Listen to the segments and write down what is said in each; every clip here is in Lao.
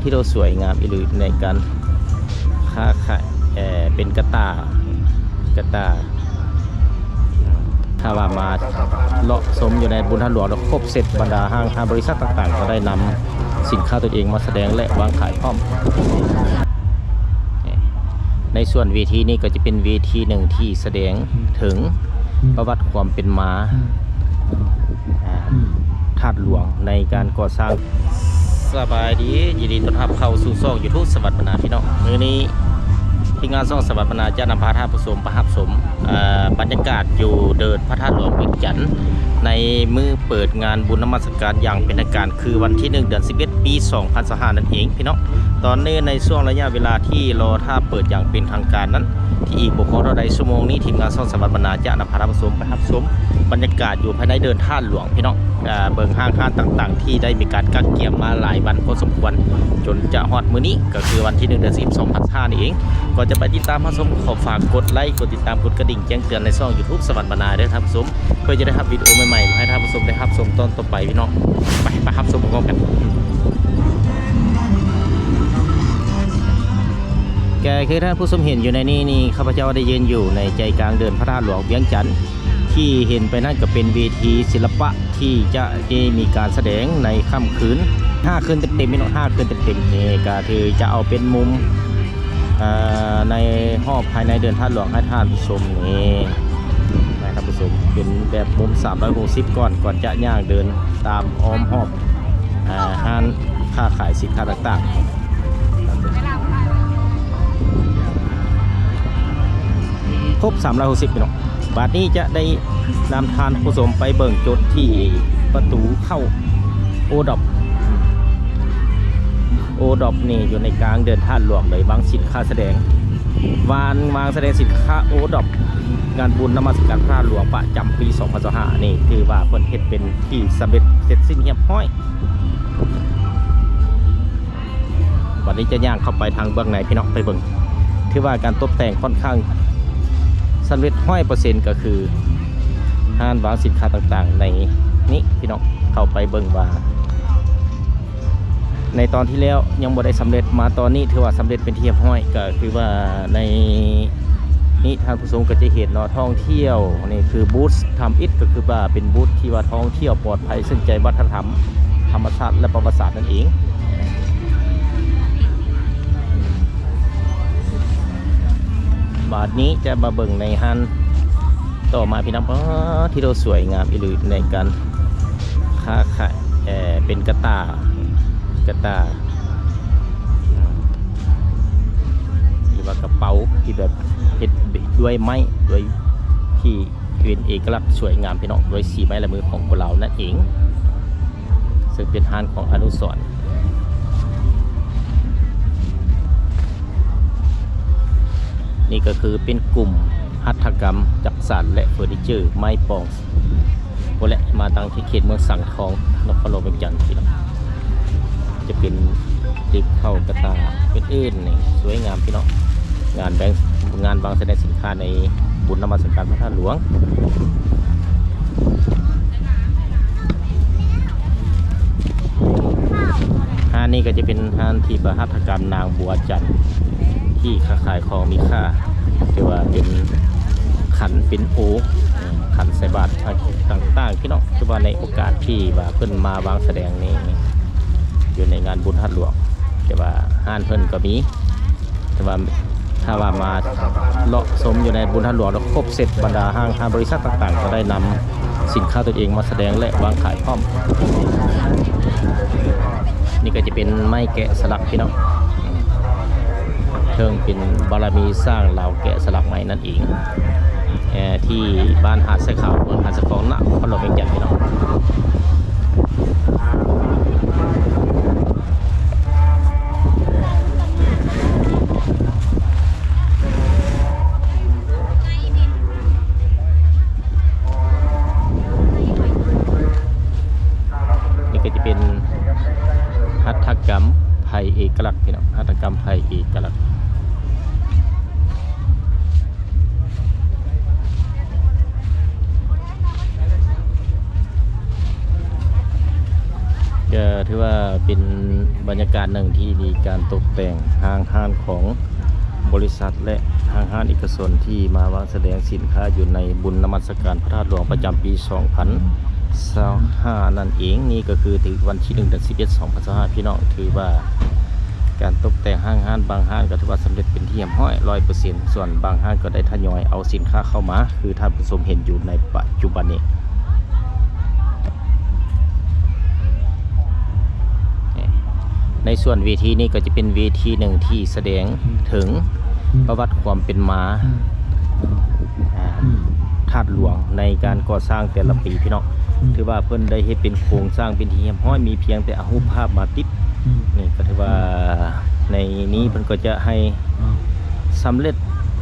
ທີ່ເຮົາສວຍງາມອີ່ຫຼີໃນການຄ້າຂາຍ ເປັນກະຕ່າ ກະຕ່າ. ຖ້າວ່າມາເລາະຊົມຢູ່ໃນບຸນທາດຫຼວງ ແລ້ວຄົບເສັດ ບັນດາຫ້າງຮ້ານບໍລິສັດຕ່າງໆ ກໍໄດ້ນຳສິນຄ້າຕົນເອງມາສະແດງ ແລະ ວາງຂາຍພ້ອມ. ໃນສ່ວນເວທີນີ້ກໍຈະເປັນເວທີໜຶ່ງທີ່ສະແດງເຖິງປະຫວັດຄວາມເປັນມາ ອາ ທາດຫຼວງໃນການກໍ່ສ້າງ. ສະບາຍດີ ຍິນດີຕ້ອນຮັບເຂົ້າສູ່ຊ່ອງ YouTube ສະຫວັດບັນນາ ພີ່ນ້ອງ. ມື້ນີ້ທີມງານຊ່ອງສະຫວັດບັນນາຈະນຳພາທ່ານຜູ້ຊົມໄປຮັບຊົມ ເອີ ບັນຍາກາດຢູ່ເດີ່ນພະທາດຫຼວງວຽງຈັນ ໃນມື້ເປີດງານບຸນນະມັດສະການຢ່າງເປັນທາງການ ຄືວັນທີໜຶ່ງ ເດືອນສິບເອັດ ປີສອງພັນຊາວຫ້ານັ້ນເອງ ພີ່ນ້ອງ. ຕອນນີ້ໃນຊ່ວງໄລຍະເວລາທີ່ລໍຖ້າເປີດຢ່າງເປັນທາງການນັ້ນ ທີ່ອີກບໍ່ພໍເທົ່າໃດຊົ່ວໂມງນີ້ ທີມງານຊ່ອງສະຫວັດບັນນາຈະນຳພາທ່ານຜູ້ຊົມໄປຮັບຊົມບັນຍາກາດຢູ່ພາຍໃນເດີ່ນທາດຫຼວງ ພີ່ນ້ອງ. ເອີ ເບິ່ງຫ້າງຮ້ານຕ່າງໆ ທີ່ໄດ້ມີການກະກຽມມາຫຼາຍວັນພໍສົມຄວນ ຈົນຈະຮອດມື້ນີ້ ກໍຄືວັນທີໜຶ່ງ ເດືອນສິບ ສອງພັນຊາວຫ້ານີ້ເອງ. ກ່ອນຈະໄປຕິດຕາມຮັບຊົມ ຂໍຝາກກົດໄລ ກົດຕິດຕາມ ກົດກະດິ່ງແຈ້ງເຕືອນໃນຊ່ອງ YouTube ສະຫວັດບັນນາເດີທ່ານຜູ້ຊົມ ເພື່ອຈະໄດ້ຮັບວິດີໂອໃໝ່ໆ ໃຫ້ທ່ານຜູ້ຊົມໄດ້ຮັບຊົມຕອນຕໍ່ໄປ ພີ່ນ້ອງ. ໄປ ໄປຮັບຊົມພ້ອມກັນ. ກໍຄືທ່ານຜູ້ຊົມເຫັນຢູ່ໃນນີ້ນີ້ ຂ້າພະເຈົ້າໄດ້ຢືນຢູ່ໃນໃຈກາງເດີ່ນພະທາດຫຼວງວຽງຈັນ ທີ່ເຫັນໄປນັ້ນກໍເປັນເວທີສິລະປະ ທີ່ຈະໄດ້ມີການສະແດງໃນຄ່ຳຄືນຫ້າຄືນເຕັມໆ ພີ່ນ້ອງ ຫ້າຄືນເຕັມໆ. ນີ້ກໍຖືຈະເອົາເປັນມຸມ ເອີ ໃນຮອບພາຍໃນເດີ່ນທາດຫຼວງໃຫ້ທ່ານຜູ້ຊົມນີ້ ໃຫ້ທ່ານຜູ້ຊົມເປັນແບບມຸມສາມຮ້ອຍຫົກສິບກ່ອນ ກ່ອນຈະຍ່າງເດີນຕາມອ້ອມຮອບ ເອີ ຮ້ານຄ້າຂາຍສິນຄ້າຕ່າງໆ ຄົບສາມຮ້ອຍຫົກສິບ ພີ່ນ້ອງ. ບາດນີ້ຈະໄດ້ນຳທ່ານຜູ້ຊົມໄປເບິ່ງຈຸດທີ່ປະຕູເຂົ້າໂອດອບ ໂອດອບນີ້ຢູ່ໃນກາງເດີ່ນທາດຫຼວງເລີຍ ວາງສິນຄ້າສະແດງ ວາງ ວາງສະແດງສິນຄ້າໂອດອບ ງານບຸນນະມັດສະການພະທາດຫຼວງປະຈຳປີສອງພັນຊາວຫ້ານີ້ ຖືວ່າເພິ່ນເຮັດເປັນທີ່ສຳເລັດເສັດສິ້ນຮຽບຮ້ອຍ. ບັດນີ້ຈະຍ່າງເຂົ້າໄປທາງເບື້ອງໃນ ພີ່ນ້ອງ ໄປເບິ່ງ ຖືວ່າການຕົບແຕ່ງຂ້ອນຂ້າງສຳເລັດຮ້ອຍເປີເຊັນ ກໍຄືຮ້ານວາງສິນຄ້າຕ່າງໆໃນນີ້ ພີ່ນ້ອງ ເຂົ້າໄປເບິ່ງວ່າ ໃນຕອນທີ່ແລ້ວຍັງບໍ່ໄດ້ສຳເລັດ ມາຕອນນີ້ຖືວ່າສຳເລັດເປັນທີ່ຮຽບຮ້ອຍ. ກໍຄືວ່າໃນນີ້ທ່ານຜູ້ຊົມກໍຈະເຫັນເນາະ ທ່ອງທ່ຽວ ນີ້ຄືບູດທຳອິດ ກໍຄືວ່າເປັນບູດທີ່ວ່າທ່ອງທ່ຽວປອດໄພ ເຊິ່ງໃຈວັດທະນະທຳ ທຳມະຊາດ ແລະ ປະຫວັດສາດນັ້ນເອງ. ບາດນີ້ຈະມາເບິ່ງໃນຮ້ານຕໍ່ມາ ພີ່ນ້ອງ. ປາດ ທີ່ເຮົາສວຍງາມອີ່ຫຼີໃນການຄ້າຂາຍ ເປັນກະຕ່າ ກະຕ່າ ຫຼືວ່າກະເປົາທີ່ແບບເຮັດດ້ວຍໄມ້ ດ້ວຍທີ່ເປັນເອກະລັກສວຍງາມ ພີ່ນ້ອງ ດ້ວຍສີໄມ້ລາຍມືຂອງຄົນລາວນັ້ນເອງ ເຊິ່ງເປັນຮ້ານຂອງອະນຸສອນ. ນີ້ກໍຄືເປັນກຸ່ມຫັດຖະກຳຈັກສານ ແລະ ເຟີນີເຈີໄມ້ປອງ ພຸ້ນແຫຼະ ມາຕັ້ງທີ່ເຂດເມືອງສັງທອງ ນະຄອນຫຼວງວຽງຈັນ ພີ່ນ້ອງ. ຈະເປັນຕິບເຂົ້າກະຕ່າອື່ນໆ ນີ້ສວຍງາມ ພີ່ນ້ອງ. ງານແບ່ງ ງານວາງສະແດງສິນຄ້າໃນບຸນນະມັດສະການພະທາດຫຼວງ. ຮ້ານນີ້ກໍຈະເປັນຮ້ານທີ່ປະຫັດຖະກຳນາງບົວຈັນ ທີ່ຄ້າຂາຍຂອງມີຄ່າ ທີ່ວ່າເປັນຂັນເປັນໂອ ຂັນໃສ່ບາດຕ່າງໆ ພີ່ນ້ອງ. ຄືວ່າໃນໂອກາດທີ່ວ່າເພິ່ນມາວາງສະແດງໃນ ຢູ່ໃນງານບຸນທາດຫຼວງ ແຕ່ວ່າຮ້ານເພິ່ນກໍມີ ແຕ່ວ່າຖ້າວ່າມາເລາະຊົມຢູ່ໃນບຸນທາດຫຼວງ ແລ້ວຄົບເສັດ ບັນດາຫ້າງຮ້ານບໍລິສັດຕ່າງໆ ກໍໄດ້ນຳສິນຄ້າຕົນເອງມາສະແດງ ແລະ ວາງຂາຍພ້ອມ. ນີ້ກໍຈະເປັນໄມ້ແກະສະຫຼັກ ພີ່ນ້ອງ ເຊິ່ງເປັນບາລະມີສ້າງລາວແກະສະຫຼັກໄມ້ນັ້ນເອງ ເອີ ທີ່ບ້ານຫາດຊາຍຂາວ ເມືອງຫາດຊາຍຟອງ ນະຄອນຫຼວງວຽງຈັນ ພີ່ນ້ອງ. ນີ້ກໍຈະເປັນຫັດຖະກຳໄພເອກະລັກ ພີ່ນ້ອງ ຫັດຖະກຳໄພເອກະລັກ. ນີ້ ກໍຖືວ່າເປັນບັນຍາກາດໜຶ່ງທີ່ມີການຕົກແຕ່ງຫ້າງຮ້ານຂອງບໍລິສັດ ແລະ ຫ້າງຮ້ານເອກະຊົນທີ່ມາວາງສະແດງສິນຄ້າຢູ່ໃນບຸນນະມັດສະການພະທາດຫຼວງປະຈຳປີສອງພັນຊາວຫ້ານັ້ນເອງ. ນີ້ກໍຄືຖືກວັນທີໜຶ່ງ ເດືອນສິບເອັດ ສອງພັນຊາວຫ້າ ພີ່ນ້ອງ, ຖືວ່າການຕົກແຕ່ງຫ້າງຮ້ານບາງຮ້ານກໍຖືວ່າສຳເລັດເປັນທີ່ຮຽບຮ້ອຍ ຮ້ອຍເປີເຊັນ, ສ່ວນບາງຮ້ານກໍໄດ້ທະຍອຍເອົາສິນຄ້າເຂົ້າມາ ຄືທ່ານຜູ້ຊົມເຫັນຢູ່ໃນປັດຈຸບັນນີ້. ໃນສ່ວນເວທີນີ້ກໍຈະເປັນເວທີໜຶ່ງທີ່ສະແດງເຖິງປະຫວັດຄວາມເປັນມາ ອາ ທາດຫຼວງໃນການກໍ່ສ້າງແຕ່ລະປີ ພີ່ນ້ອງ. ຖືວ່າເພິ່ນໄດ້ເຮັດເປັນໂຄງສ້າງເປັນທີ່ຮຽບຮ້ອຍ, ມີພຽງແຕ່ເອົາຮູບພາບມາຕິດ. ນີ້ກໍຖືວ່າໃນນີ້ເພິ່ນກໍຈະໃຫ້ສຳເລັດ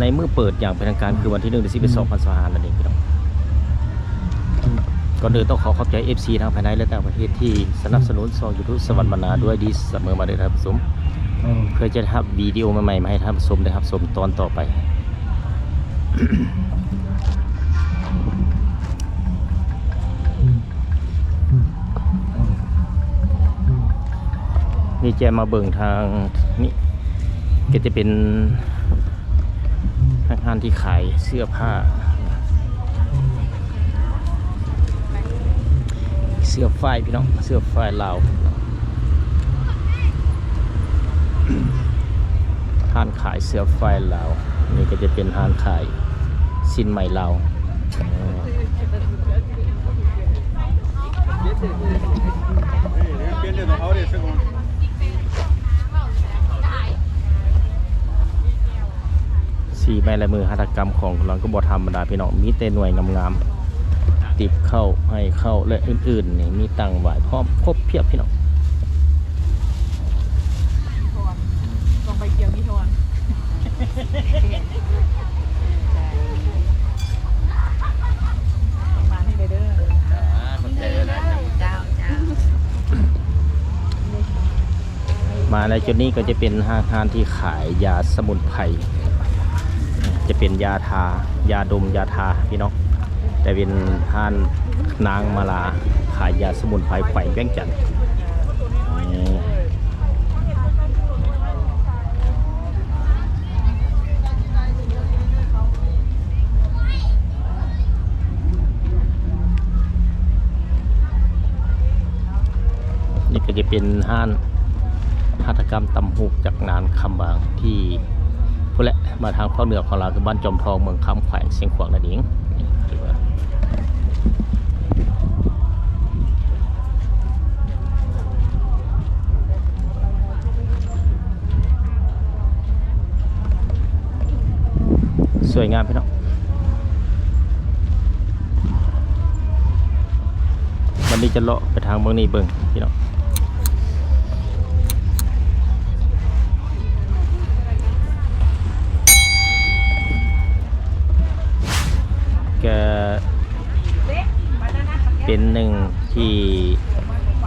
ໃນມື້ເປີດຢ່າງເປັນທາງການ ຄືວັນທີໜຶ່ງ ເດືອນສິບເອັດ ສອງພັນຊາວຫ້ານັ້ນເອງ ພີ່ນ້ອງ. ກ່ອນອື່ນຕ້ອງຂໍຂອບໃຈ ເອັຟຊີ ທັງພາຍໃນ ແລະ ຕ່າງປະເທດທີ່ສະໜັບສະໜູນຊ່ອງ YouTube ສະຫວັນບັນນາດ້ວຍດີສະເໝີມາເດີທ່ານຜູ້ຊົມ, ເພື່ອຈະໄດ້ຮັບວິດີໂອໃໝ່ໆມາໃຫ້ທ່ານຜູ້ຊົມໄດ້ຮັບຊົມຕອນຕໍ່ໄປ. ນີ້ຈະມາເບິ່ງທາງນີ້ ກໍຈະເປັນ ທາງຮ້ານທີ່ຂາຍເສື້ອຜ້າ ເສື້ອຝ້າຍ ພີ່ນ້ອງ, ເສື້ອຝ້າຍລາວ, ຮ້ານຂາຍເສື້ອຝ້າຍລາວ. ນີ້ກໍຈະເປັນຮ້ານຂາຍສິ້ນໄໝລາວ. ສີໄມ້ລາຍມືຫັດຖະກຳຂອງລາວກໍບໍ່ທຳມະດາ ພີ່ນ້ອງ, ມີແຕ່ໜ່ວຍງາມໆ ຕິບເຂົ້າ ໄຫ້ເຂົ້າ ແລະ ອື່ນໆ ນີ້ມີຕັ້ງຫວາຍພ້ອມຄົບພຽບ ພີ່ນ້ອງ. ມາໃນຈຸດນີ້ກໍຈະເປັນຫ້າງຮ້ານທີ່ຂາຍຢາສະໝຸນໄພ, ຈະເປັນຢາທາ ຢາດົມ ຢາທາ ພີ່ນ້ອງ, ແຕ່ເປັນຮ້ານນາງມາລາ ຂາຍຢາສະໝຸນໄພ ແຂວງວຽງຈັນ. ນີ້ ນີ້ກໍຈະເປັນຮ້ານຫັດຖະກຳຕຳຫູກຈາກນາງຄຳບາງ ທີ່ພຸ້ນແຫຼະ ມາທາງພາກເໜືອຂອງລາວ ຄືບ້ານຈອມທອງ ເມືອງຄຳ ແຂວງຊຽງຂວາງນັ້ນເອງ. ສວຍງາມ ພີ່ນ້ອງ. ບັດນີ້ຈະເລາະໄປທາງເບິ່ງນີ້ເບິ່ງ ພີ່ນ້ອງ. ກະເປັນໜຶ່ງທີ່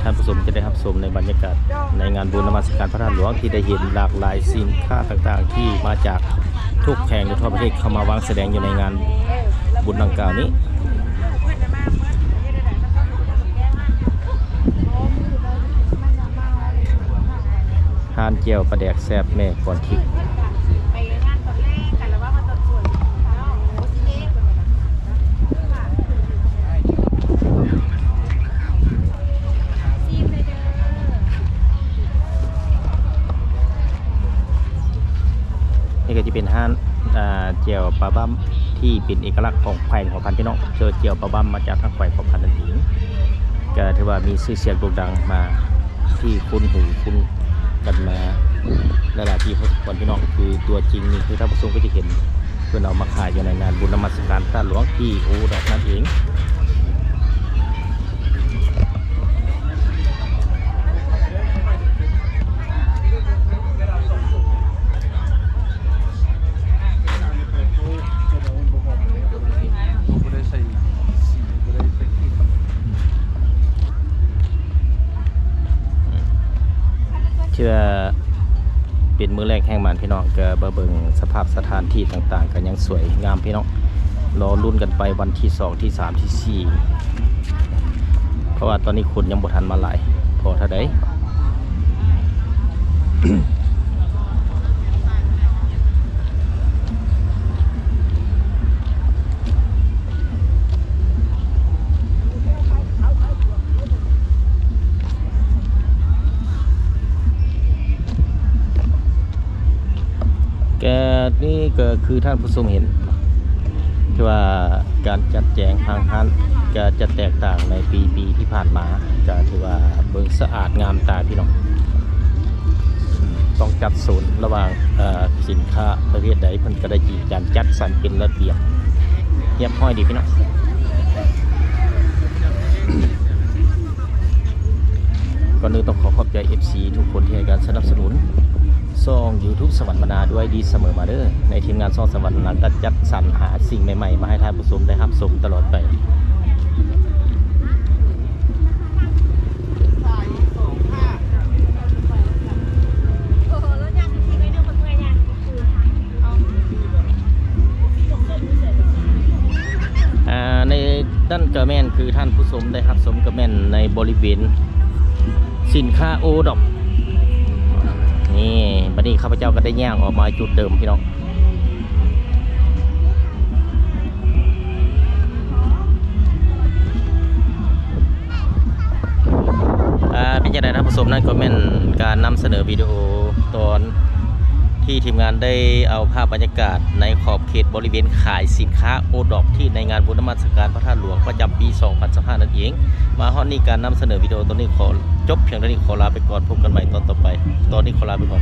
ທ່ານຜູ້ຊົມຈະໄດ້ຮັບຊົມໃນບັນຍາກາດໃນງານບຸນນະມັດສະການພະທາດຫຼວງ ທີ່ໄດ້ເຫັນຫຼາກຫຼາຍສິນຄ້າຕ່າງໆ ທີ່ມາຈາກທຸກແຂວງໃນທົ່ວປະເທດເຂົ້າມາວາງສະແດງຢູ່ໃນງານບຸນດັ່ງກ່າວນີ້. ຮ້ານແຈ່ວປາແດກແຊບແມ່ພອນທິບ. ນີ້ກໍຈະເປັນຮ້ານ ອ່າ ແຈ່ວປາບ້ຳ ທີ່ເປັນເອກະລັກຂອງແຂວງຫົວພັນ ພີ່ນ້ອງ, ເຈີແຈ່ວປາບ້ຳມາຈາກທາງແຂວງຫົວພັນນັ້ນເອງ. ກໍຖືວ່າມີຊື່ສຽງໂດ່ງດັງມາ ທີ່ຄຸ້ນຫູຄຸ້ນກັນມາຫຼາຍໆປີພໍສົມຄວນ ພີ່ນ້ອງ. ຄືຕົວຈິງນີ້ ຄືທ່ານຜູ້ຊົມກໍຈະເຫັນ ເພິ່ນເອົາມາຂາຍຢູ່ໃນງານບຸນນະມັດສະການພະທາດຫຼວງທີ່ໂອດອກນັ້ນເອງ. ເທື່ອເປັນມື້ແລກແຫ່ງມັນ ພີ່ນ້ອງ, ກໍມາເບິ່ງສະພາບສະຖານທີ່ຕ່າງໆ ກໍຍັງສວຍງາມ ພີ່ນ້ອງ. ລໍລຸ້ນກັນໄປວັນທີສອງ ທີສາມ ທີສີ່ ເພາະວ່າຕອນນີ້ຄົນຍັງບໍ່ທັນມາຫຼາຍ. ພໍເທົ່າໃດ. ກະນີ້ກໍຄືທ່ານຜູ້ຊົມເຫັນ ຄືວ່າການຈັດແຈງທາງຮ້ານກໍຈະແຕກຕ່າງໃນປີ ປີທີ່ຜ່ານມາ ກໍຖືວ່າເບິ່ງສະອາດງາມຕາພີ່ນ້ອງ. ຕ້ອງຈັດໂຊນລະຫວ່າງ ເອີ ສິນຄ້າປະເພດໃດ ເພິ່ນກໍໄດ້ຈີກຈັດສັນເປັນລະບຽບຮຽບຮ້ອຍດີພີ່ນ້ອງ. ກ່ອນອື່ນຕ້ອງຂໍຂອບໃຈ ເອັຟຊີ ທຸກຄົນທີ່ໃຫ້ການສະໜັບສະໜູນຊ່ອງ YouTube ສະຫວັນມານາດ້ວຍດີສະເໝີມາເດີ. ໃນທີມງານຊ່ອງສະຫວັນມານາກໍຈັດສັນຫາສິ່ງໃໝ່ໆ ມາໃຫ້ທ່ານຜູ້ຊົມໄດ້ຮັບຊົມຕະຫຼອດໄປ. ອ່າ ໃນນັ້ນກໍແມ່ນ ຄືທ່ານຜູ້ຊົມໄດ້ຮັບຊົມກໍແມ່ນໃນບໍລິເວນສິນຄ້າໂອດອບນີ້. ບັດນີ້ຂ້າພະເຈົ້າກໍໄດ້ຍ່າງອອກມາຈຸດເດີມພີ່ນ້ອງ. ອ່າ ເປັນຈັ່ງໃດທ່ານຜູ້ຊົມ? ນັ້ນກໍແມ່ນການນຳສະເໜີວິດີໂອຕອນທີ່ທີມງານໄດ້ເອົາພາບບັນຍາກາດໃນຂອບເຂດບໍລິເວນຂາຍສິນຄ້າໂອດອບ ທີ່ໃນງານບຸນນະມັດສະການພະທາດຫຼວງປະຈຳປີສອງພັນຊາວຫ້ານັ້ນເອງ. ມາຮອດນີ້ການນຳສະເໜີວິດີໂອຕອນນີ້ຂໍຈົບພຽງເທົ່ານີ້. ຂໍລາໄປກ່ອນ, ພົບກັນໃໝ່ຕອນຕໍ່ໄປ. ຕອນນີ້ຂໍລາໄປກ່ອນ.